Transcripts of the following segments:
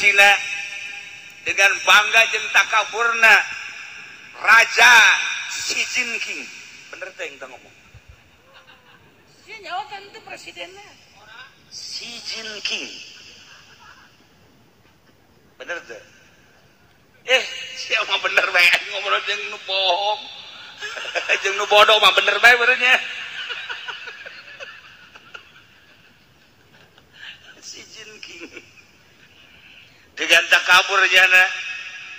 Cina dengan bangga jeung takaburna Raja Xi Jinping. Bener teh yang ngomong. Sia nyawa kan itu presidennya. Xi Jinping. Bener teh? Sia mah bener bae ngobrol jeung nu bohong. Jeung nu bodoh mah bener bae benernya. Xi Jinping. Dengan takabur jana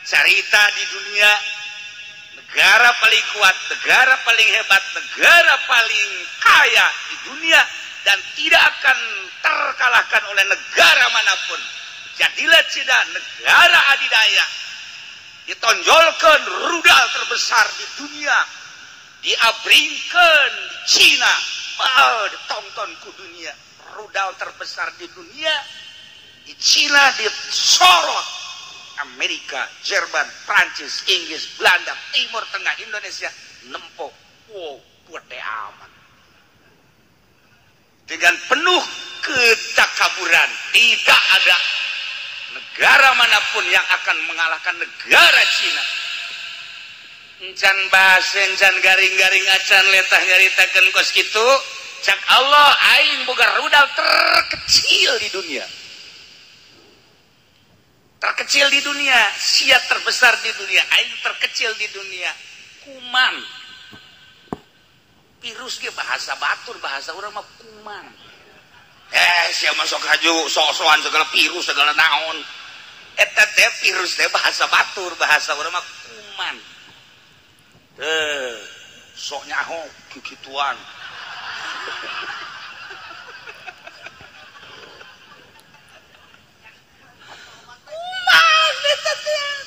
carita di dunia, negara paling kuat, negara paling hebat, negara paling kaya di dunia dan tidak akan terkalahkan oleh negara manapun. Jadilah Cina negara adidaya, ditonjolkan rudal terbesar di dunia, diabringkan di Cina, oh, ditonton ku dunia, rudal terbesar di dunia di Cina disorot. Amerika, Jerman, Prancis, Inggris, Belanda, Timur Tengah, Indonesia nempo. Wow, gede amat. Dengan penuh ketakaburan, tidak ada negara manapun yang akan mengalahkan negara Cina. Encan bahasa, encan garing-garing acan letah nyaritakeun kos kitu. Cak Allah aing boga rudal terkecil di dunia. Terkecil di dunia, sia terbesar di dunia, aing terkecil di dunia. Kuman. Virus ge bahasa batur, bahasa urang mah kuman. Sia masuk haju sok-sokan segala virus segala naon. Eta teh virus teh bahasa batur, bahasa urang mah kuman. Sok nyaho kikituan.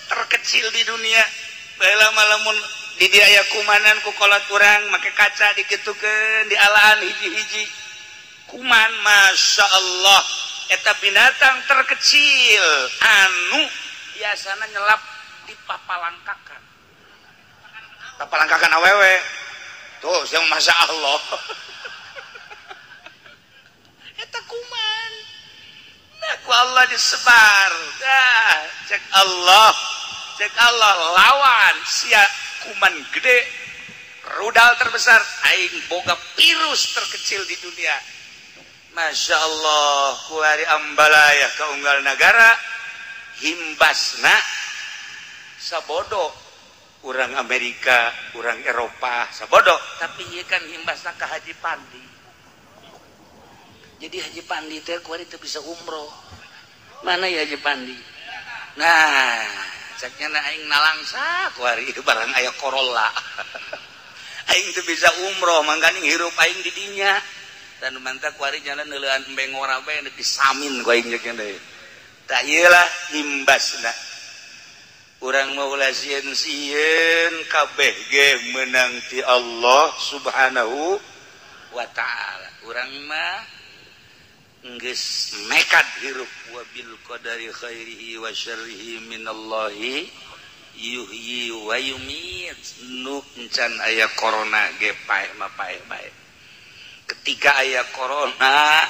Terkecil di dunia. Baheula mah lamun di dieu aya kumanan ku kolot urang make kaca dikitukeun dialaan hiji-hiji. Kuman, Masya Allah, eta binatang terkecil anu biasana nyelap di papalangkakan. Papalangkakan awewe. Tuh, yang Masya Allah. Eta kuman. Nah, ku Allah disebar. Dah, cek Allah. Cek Allah lawan sia kuman gede, rudal terbesar, aing boga virus terkecil di dunia. Masya Allah, kuari ambalaya kaunggal nagara himbasna sabodo urang Amerika, urang Eropa sabodo, tapi ieu kan himbasna ka Haji Pandi. Jadi Haji Pandi teh kuari teu bisa umroh. Mana ya Haji Pandi? Nah, caknya na aing nalangsa kuari barang aya Corolla. Aing teu bisa umroh, mangkaning hirup aing di dinya. Dan mantap kuari jalan neuleuan embeng ora bae disamin ku aing jeung deui. Tah ieu lah himbasna. Urang mah ulah sieun-sieun kabeh ge meunang ti Allah Subhanahu wa taala. Urang mah geus nekat hirup wa bil qadari khairihi wa syarrihi minallahi yuhyi wa yumiit. Nu encan aya corona ge paeh mah paeh bae. Ketika aya corona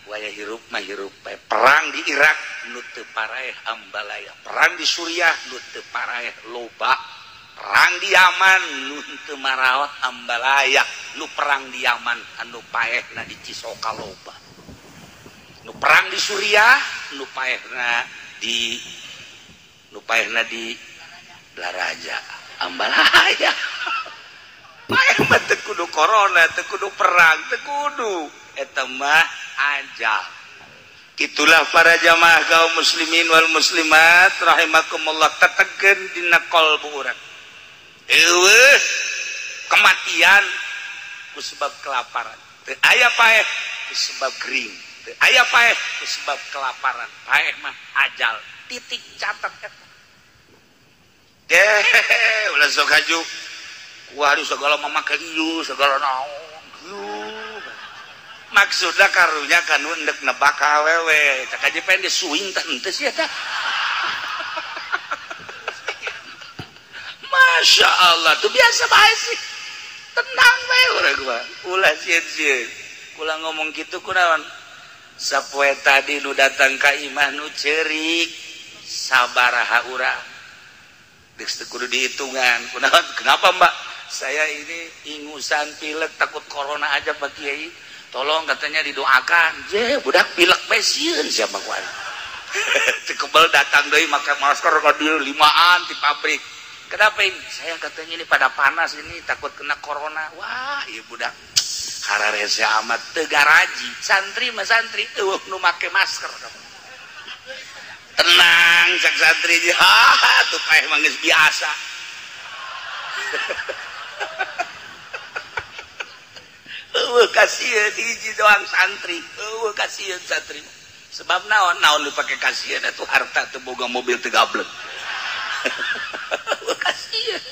waya hirup mah hirup bae. Perang di Irak nu teu paraeh ambalaya, perang di Suriah nu teu paraeh loba, perang di Yaman nu teu maraot ambalaya, nu perang di Yaman anu paehna di Cisoka loba, nu perang di Suriah nu paehna di Laraja ambalaya. Paeh mah teu kudu corona, teu kudu perang, teu kudu, eta mah ajal. Itulah para jamaah kaum muslimin wal muslimat rahimakumullah, tetegeun dina qalbu urang. Eueuh kematian ku sebab kelaparan. Teu aya paeh ku sebab kering. Teu aya paeh ku sebab kelaparan. Paeh mah ajal. Titik catat eta. Deh, ulah sok haju. Waduh segala memakai ieu, segala naon. Maksudna karunya kanu endek nebak awewe. Cak aja pengen disuing teh henteu sih eta. Masya Allah, tuh biasa bae sih. Tenang bae urang mah. Ulah sieun-sieun. Kula ngomong kitu kunaon? Sapoe tadi nu datang ka imah nu ceurik sabaraha urang. Geus teu kudu dihitungan. Kunaon? Kenapa, Mbak? Saya ini ingusan pilek takut corona aja Pak Kiai. Tolong katanya didoakan. Je, budak pilek bae sieun siapa ku aing. Teu kebel datang deui make masker ka dieu limaan di pabrik. Kenapa ini? Saya katanya ini pada panas ini takut kena corona. Wah, ieu budak hararese amat teu garaji. Santri mah santri eueuh nu make masker. Tenang cak santri, ha tuh paeh mah geus biasa. Eueuh kasieun hiji doang santri, eueuh kasieun santri. Sebab naon naon dipake kasieun atuh harta teu boga mobil teu gablek. Eueuh kasieun.